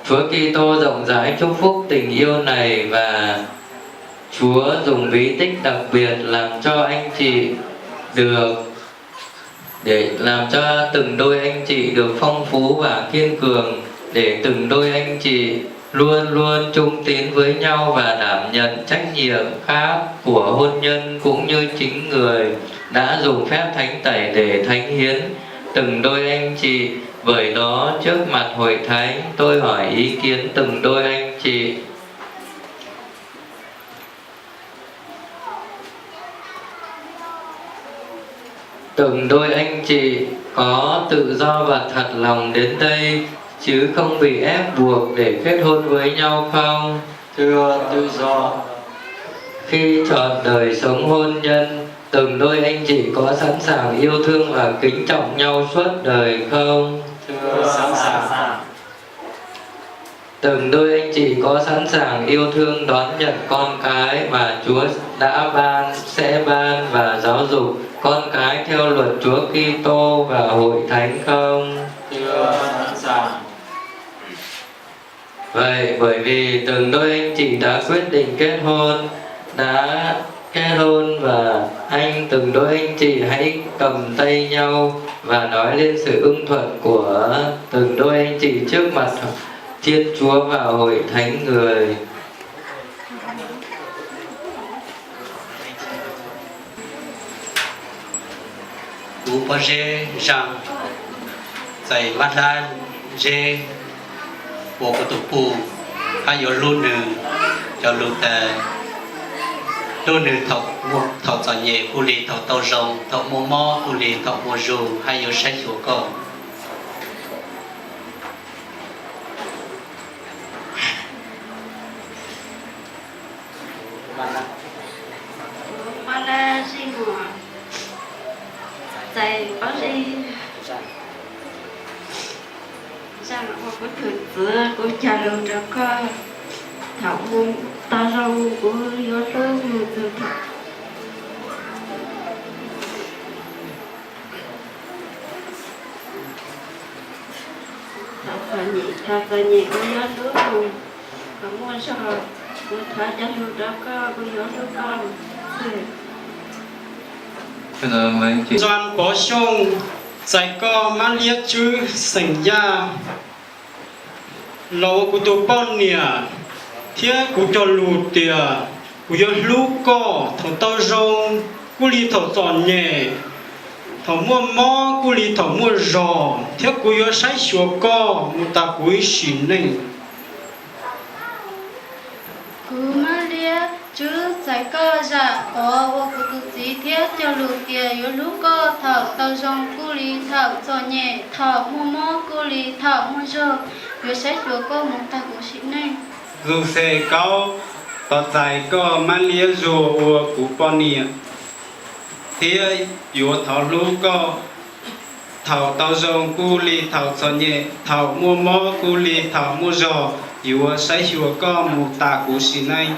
Chúa Kitô rộng rãi chúc phúc tình yêu này và Chúa dùng bí tích đặc biệt làm cho anh chị được, để làm cho từng đôi anh chị được phong phú và kiên cường, để từng đôi anh chị luôn luôn trung tín với nhau và đảm nhận trách nhiệm khác của hôn nhân cũng như chính người đã dùng phép thánh tẩy để thánh hiến từng đôi anh chị. Bởi đó, trước mặt hội thánh, tôi hỏi ý kiến từng đôi anh chị. Từng đôi anh chị có tự do và thật lòng đến đây chứ không bị ép buộc để kết hôn với nhau không? Thưa, tự do. Khi chọn đời sống hôn nhân, từng đôi anh chị có sẵn sàng yêu thương và kính trọng nhau suốt đời không? Thưa, sẵn sàng. Từng đôi anh chị có sẵn sàng yêu thương đón nhận con cái mà Chúa đã ban, sẽ ban và giáo dục con cái theo luật Chúa Kitô và hội thánh không? Thưa, sẵn sàng. Vậy, bởi vì từng đôi anh chị đã quyết định kết hôn, đã kết hôn và anh, từng đôi anh chị hãy cầm tay nhau và nói lên sự ưng thuận của từng đôi anh chị trước mặt Thiên Chúa và hội thánh người. Kuv pob zeb Zaj, txais mab dab zeb, ua kuv tus pug, hab yuav hlub nws cov lus tas, hlub nws thaum txom nyem kuj li thaum tau zoo, thaum muaj mob kuj li thaum muaj zug, hab yuav saib xyuas koj. Kuv pob dab Zaj, txais pob zeb Zaj ua kuv tus txiv, kuv cog lus rau koj, thaum tau zoo kuv yuav hlub mus txog thaum txom nyem, thaum txom nyem kuv yuav hlub mus, thaum muaj zog kuv thov cog lus rau koj, kuv yuav hlub koj. Ntxuam Pov Xyooj, txais koj Mab Liab Tswb xeem Yaj los ua kuv tus poj niam, thiab kuv cog lus tias kuv yuav hlub koj thaum tau zoo kuj li thaum txom nyem, thaum muaj mob kuj li thaum muaj zog, thiab kuv yuav saib xyuas koj mus tas kuv ib sim neej. Kuv Mab Liab Tswb txais koj Zam Pov ua kuv tus txiv thiab cog lus tias yuav hlub koj thaum tau zoo kuj li thaum txom nyem, thaum muaj mob kuj li thaum muaj zog, yuav saib xyuas koj mus tag kuv sim neej. Zus Xes Kaub, tau txais koj Mab Liab Zuag ua kuv poj niam, thiab yuav thov hlub koj thaum tau zoo kuj li thaum txom nyem, thaum muaj mob kuj li thaum muaj zog, yuav saib xyuas koj mus tas kuv sim neej.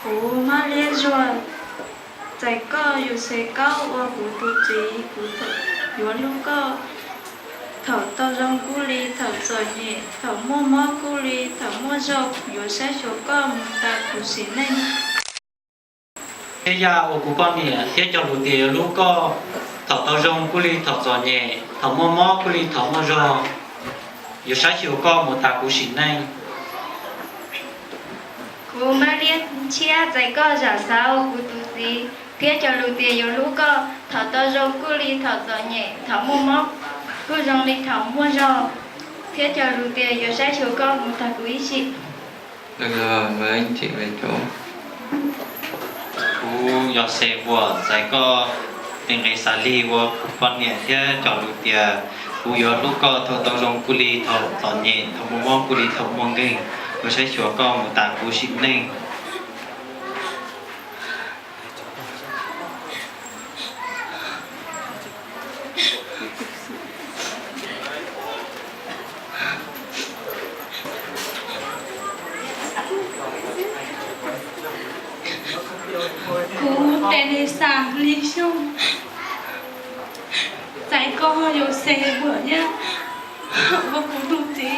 Kuv Mab Liab Zuag, txais koj Yus Xes Kaub ua kuv tus txiv, kuv yuav hlub koj thaum tau zoo kuj li thaum txom nyem, thaum muaj mob kuj li thaum muaj zog, yuav saib xyuas koj mus tas kuv sim neej. Thiab Yaj ua kuv poj niam thiab cog lus tias yuav hlub koj thaum tau zoo kuj li thaum txom nyem, thaum muaj mob kuj li thaum muaj zog, yuav saib xyuas koj mus tas kuv sim neej. Kuv Mab Liab Ntshiab txais koj Zam Xav ua kuv tus txiv thiab cog lus tias yuav hlub koj thaum tau zoo kuj li thaum txom nyem, thaum muaj mob kuj zoo li thaum muaj zog, thiab cog lus tias yuav saib xyuas koj mus tag kuv ib sim. Kuv Yos Xes Vuas txais koj Lis Nqes Xas Lig ua kuv poj niam thiab cog lus tias kuv yuav hlub koj thaum tau zoo kuj li thaum txom nyem, thaum muaj mob kuj li thaum muaj nkeeg, yuav saib xyuas koj mus tas kuv sim neej. Kuv Tes Lis Xas Lis Xyooj txais koj Yus Ces Muam Yaj, ua kuv tus txiv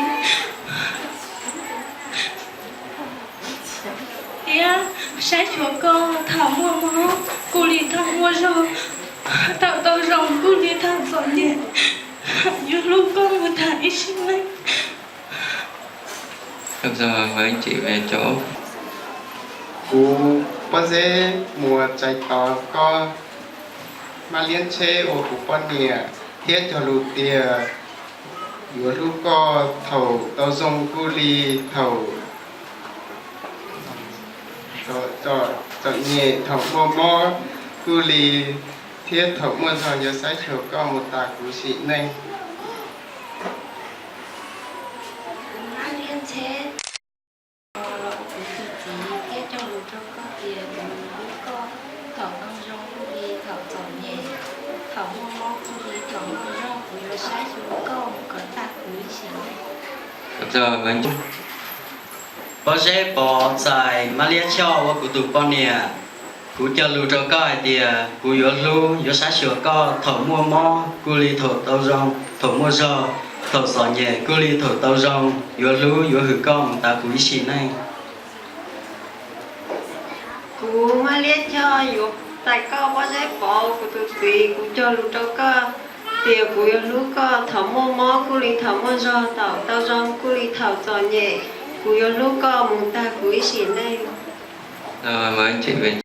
thiab saib xyuas koj thaum muaj mob kuj li thaum muaj zog, thaum tau zoo kuj li thaum txom nyem, yuav hlub koj mus tas ib sim neej. Kuv Pob Zeb Muas txais tos koj Mab Liab Ntsheb ua kuv poj niam thiab cog lus tias yuav hlub koj thaum tau zoo kuj li thaum txom nyem, thaum muaj mob kuj li, thiab thaum muaj zog yuav saib xyuas koj mus tas kuv sim neej. Kuv Mab Liab Ntsheb, kuv tus txiv thiab cog lus rau koj tias kuv yuav hlub koj thaum tau zoo kuj li thaum txom nyem, thaum muaj mob kuj li thaum muaj zog, kuv yuav saib xyuas koj mus kom tag kuv ib sim neej. Pob Zeb Pov txais Mab Liab Choj ua kuv tus poj niam. Kuv cog lus rau koj hais tias kuv yuav hlub yuav saib xyuas koj thaum muaj mob kuj li thaum tau zoo, thaum muaj zog, thaum txom nyem kuj li thaum tau zoo, yuav hlub yuav hwm koj mus tas kuv ib sim neej. Kuv Mab Liab Choj yuav txais koj Pob Zeb Pov kuv tus txiv, kuv cog lus rau koj tias kuv yuav hlub koj thaum muaj mob kuj li thaum muaj zog, thaum tau zoo kuj li thaum txom nyem, kuv yuav hlub koj mus tag kuv ib sim neej.